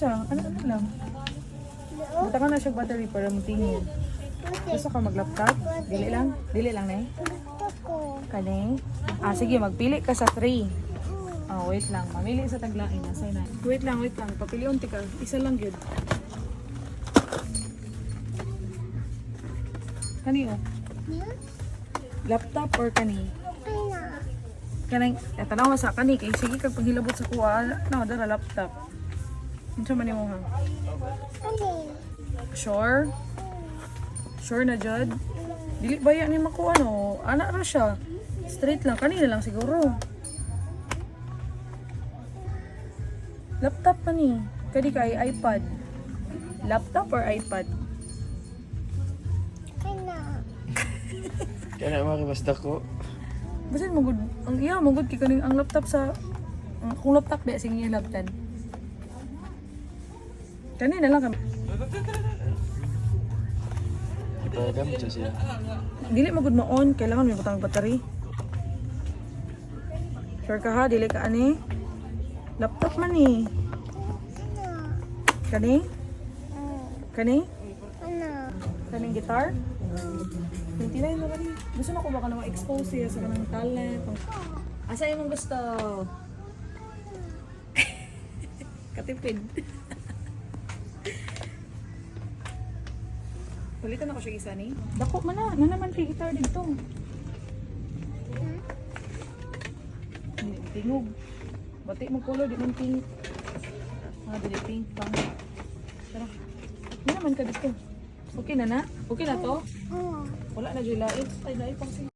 siya. Ano ano lang. Buta ka na siya battery para mutingin. Gusto ka mag-laptop? Dili lang? Dili lang, nay? Gusto ko. Kani? Ah, sige, magpili ka sa 3. Oh, wait lang. Mamili sa taglain. Nasa na. Wait lang, wait lang. Papilion ka. Isa lang yun. Kani oh? Hmm? Laptop or kani? Okay na. Kanang, eh, tanawa sa kani. Kay sige kag paghilabot sa kuha. No, dara laptop. Unsa man nimo ha? Kani. Sure? Sure na jud? Dili ba yan ni makuha no? Ana ra siya. Straight lang. Kanina lang siguro. Laptop pa ni. Kani kay iPad. Laptop or iPad? Okay na. Kaya na mga basta ko. Basin mo gud ang iya mo gud kay kaning ang laptop sa ang kung laptop di sige laptop. Kanina lang kami. Ipagamit siya siya. Dili mo gud ma-on, kailangan may butang battery. Sure ka ha, dili ka ani? Laptop man ni. Ano? Kani? Kani? Ano? Kaning guitar? 29 na kani. Gusto na ko baka na ma-expose siya sa kanang talent. Asa imong gusto? Katipid. Palitan ako siya isa ni. Dako man na, na naman kay guitar dito. Hindi, tingog. Bati mo color, di man pink. Ah, dili pink pa. Tara. Hindi naman ka dito. Okay na na? Okay na to? Oo. Wala na dyan lait. Ay, lait pang sige.